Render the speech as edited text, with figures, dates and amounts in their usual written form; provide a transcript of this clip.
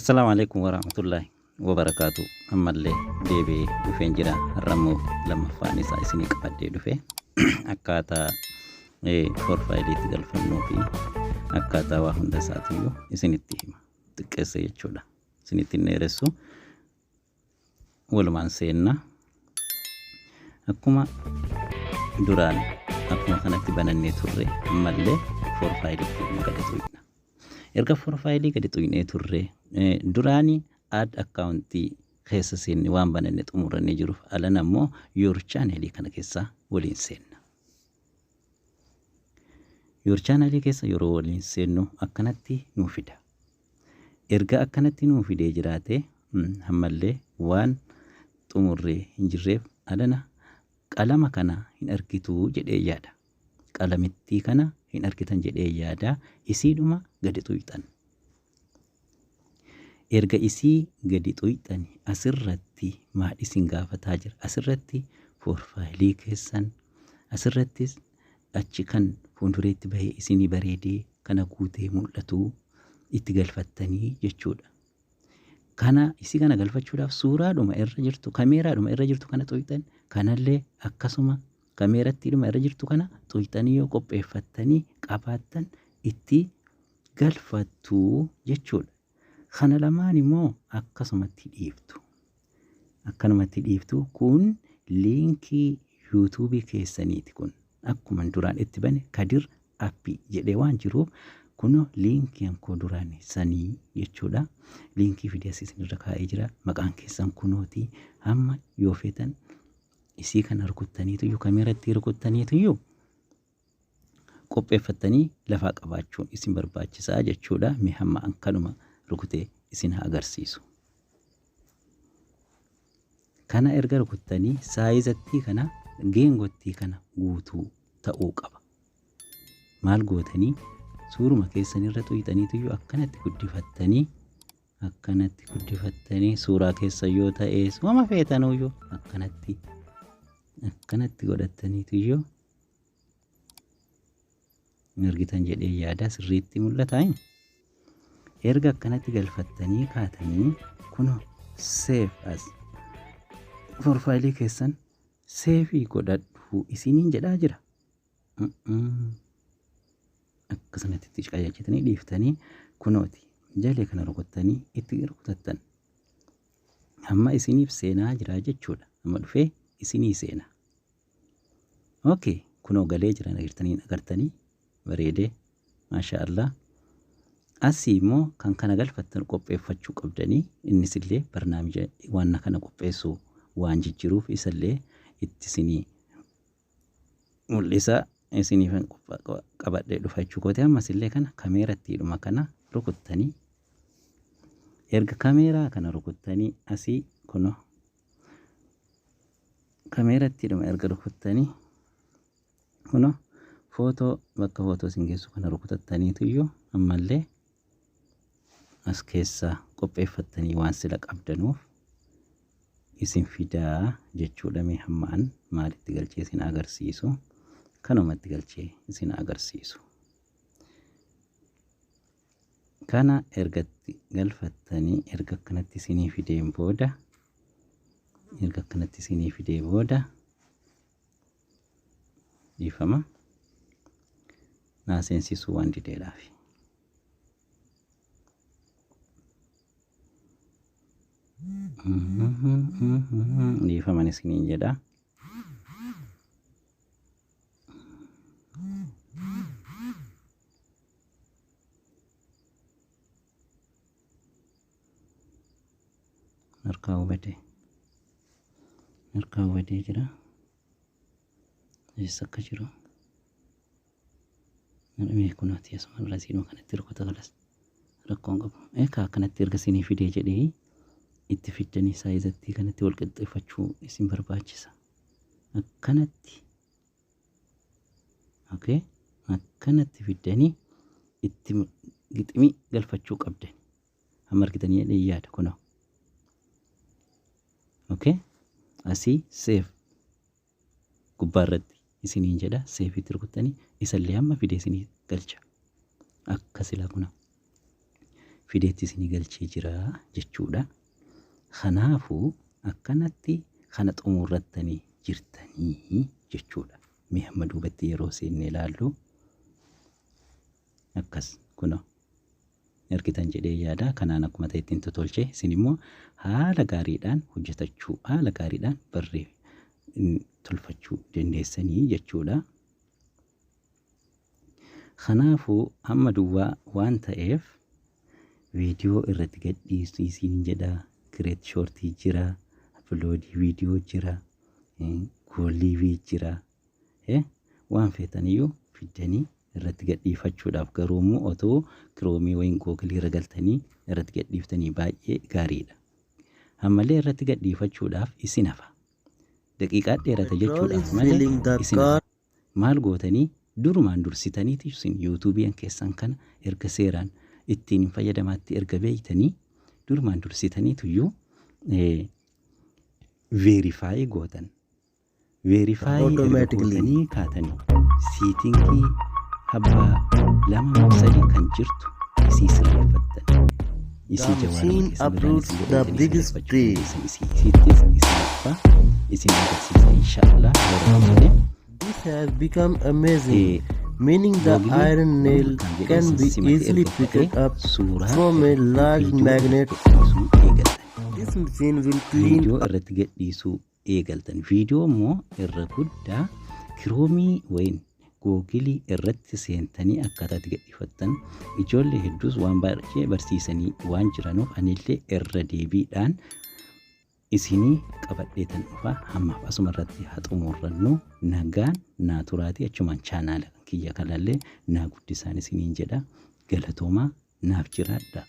Assalaamu alaikum warahmatullaahi wabarakaatu. Ammallee deebi'ee dhufeen jira. Har'ammoo lammaffaan isaa isinii qabadhee dhufe akkaataa profaayiliitti galfannuu fi akkaataa waa hunda isaatiyyuu isinitti hima. Xiqqeessa jechuudha. Isinitti hin dheeressu. Walumaan seenna. Akkuma duraan akkuma kanatti banannee turre ammallee profaayiliitti gadi tuqna. Erga profaayilii gadi tuqnee turre duraani add akkaawuntii keessa seenne waan bananne xumurannee jiruuf alan ammoo your channel kana keessa waliin seenna. Your channel keessa yeroo waliin seennu akkanatti nuu fida. Erga akkanatti nuu fidee jiraate ammallee waan xumurree hin jirreef alana qalama kana hin argitu jedhee yaada. Qalamittii kana hin argitan jedhee yaada. Isiidhuma gadi xuyxan. Erga isii gadi xuyxani asirratti maal isin gaafataa jira? Asirratti profaayilii keessan asirrattis achi kan fuuldureetti bahee isinii bareedee kana guutee mul'atu itti galfattanii jechuudha. Kana isii kana galfachuudhaaf suuraadhuma irra jirtu kameeraadhuma irra jirtu kana xuyxan kanallee akkasuma kameerattiidhuma irra jirtu kana xuyxanii yoo qopheeffattanii qabaattan itti galfattu jechuudha. Kana lamaan immoo akkasumatti dhiiftu. Akkanumatti dhiiftu kun liinkii yuutuubii keessaniiti kun. Akkuma duraan itti bane Kadir Appii jedhee waan jiruuf kunoo liinkii koo duraan sanii jechuudha. Liinkii fidee as isinirra kaa'ee jira. Maqaan keessan kunooti. Hamma yoo feetan isii kana rukuttaniituyyuu kameeratti rukuttaniituyyuu qopheeffattanii lafaa qabaachuun isin barbaachisaa jechuudha. Mee hamma an kanuma rukutee isin haa agarsiisu. Kana erga rukuttanii saayizattii kana geengottii kana guutuu ta'uu qaba. Maal gootanii suuruma keessan irra xuyxaniituyyuu akkanatti guddifattanii akkanatti guddifattanii suuraa keessa yoo ta'e wama feetanuyyuu akkanatti akkanatti godhattaniituyyuu hin argitan jedhee yaada sirriitti mul'ata. Erga akkanatti galfattanii kaatanii kunoo save as profaayilii keessan seefii godhadhu isiniin jedhaa jira. Akkasumatti itti qajeelchitanii dhiiftanii kunooti jalee kana rukuttanii itti rukutattan. Amma isiniif seenaa jira jechuudha. Amma dhufee isinii seena. Okay, kunoo galee jira agartanii agartanii bareedee maasha Allah. Asii immoo kan kana galfattan qopheeffachuu qabdanii innis illee barnaamija waan kana qopheessu waan jijjiruuf isallee itti isinii mul'isa isiniifan qabadhee dhufa jechuu kooti. Ammas illee kana kameerattiidhuma kana rukuttanii erga kameeraa kana rukuttanii asii kunoo kameerattiidhuma erga rukuttanii kunoo footoo bakka footoo isin geessu kana rukutattaniituyyuu ammallee as keessaa qopheeffattanii waan sila qabdanuuf isin fidaa jechuudha. Mee hamma an maalitti galchee isin agarsiisu kanumatti galchee isin agarsiisu. Kana ergatti galfattanii erga akkanatti isinii fideen booda erga akkanatti isinii fidee booda dhiifama naa seensisuu waan dideedhaafi. Dhiifaman isiniin jedha. Harkaa hubatee. Harkaa hubatee jira. Eessa akka jiru. Mee kunooti asuma irra siinuma kanatti rukuta kalas. Rakkoon qabu. Eekaa akkanatti erga isinii fidee jedhee itti fiddanii saayizattii kanatti wal qixxeeffachuu isin barbaachisa. Akkanatti. Okay. Akkanatti fiddanii itti giximii galfachuu qabdan. Amma argitanii jedhee yaada kunoo. Okay. Asii save gubbaa irratti isiniin jedha seefiitti rukuttanii isallee hamma fidee isinii galcha. Akka silaa kuna. Fideetti isinii galchee jira jechuudha. Kanaafuu akkanatti kana xumurrattanii jirtanii jechuudha. Mee amma duubatti yeroo seennee ilaallu akkas kunoo argitan jedhee yaada. Kanaan akkuma ta'e ittiin tolche, isin immoo haala gaariidhaan hojjetachuu, haala gaariidhaan barree tolfachuu dandeessanii jechuudha. Kanaafuu amma duwwaa waan ta'eef viidiyoo irratti gadhiisuu isiin jedha. Create shortii jira, upload viidiyoo jira, go live jira. Waan feetaniyyuu fiddanii irratti gadhiifachuudhaaf, garuu immoo otoo Chrome wayin Google irra galtanii irratti gadhiiftanii baay'ee gaariidha. Ammallee irratti gadhiifachuudhaaf isin hafa. Daqiiqaa dheerata jechuudhaaf malee isin hafa. Maal gootanii? Durumaan dursitaniiti isin YouTubeiin keessan kana erga seeraan ittiin hin fayyadamaatti erga beeytanii, durumaan dursitaniituyyuu verify gootan. Verify erga Automatically. gootanii kaatanii setting abbaa lama moo sadi kan jirtu isii sirreeffattan. Isii The jawaaluma machine keessan biraan uproots isin the godhatanii biggest sirreeffachuu tree. dandeessan. Isii isiittis isin abbaa isin agarsiisa, inshaallah, yeroo jedhe. This has become amazing, meaning the Googleiin iron nail kan jedhee can be simate easily erga ta'e picked up suuraa from a large viidiyoo magnet. irratti gadhiisuu eegaltan. This machine will clean Viidiyoo irratti gadhiisuu eegaltan. Viidiyoo immoo irra guddaa Chrome wayin Google irratti seentanii akkaataa itti gadhiifattan ijoollee hedduus waan baay'ee barsiisanii waan jiranuuf, anillee irra deebiidhaan isinii qabadheetan dhufa. Hammaaf asuma irratti haa xumurrannu. Nagaan naa turaatii, achumaan chaanaala kiyya kanallee naa guddisaan isiniin jedha. Galatoomaa, naaf jiraadha.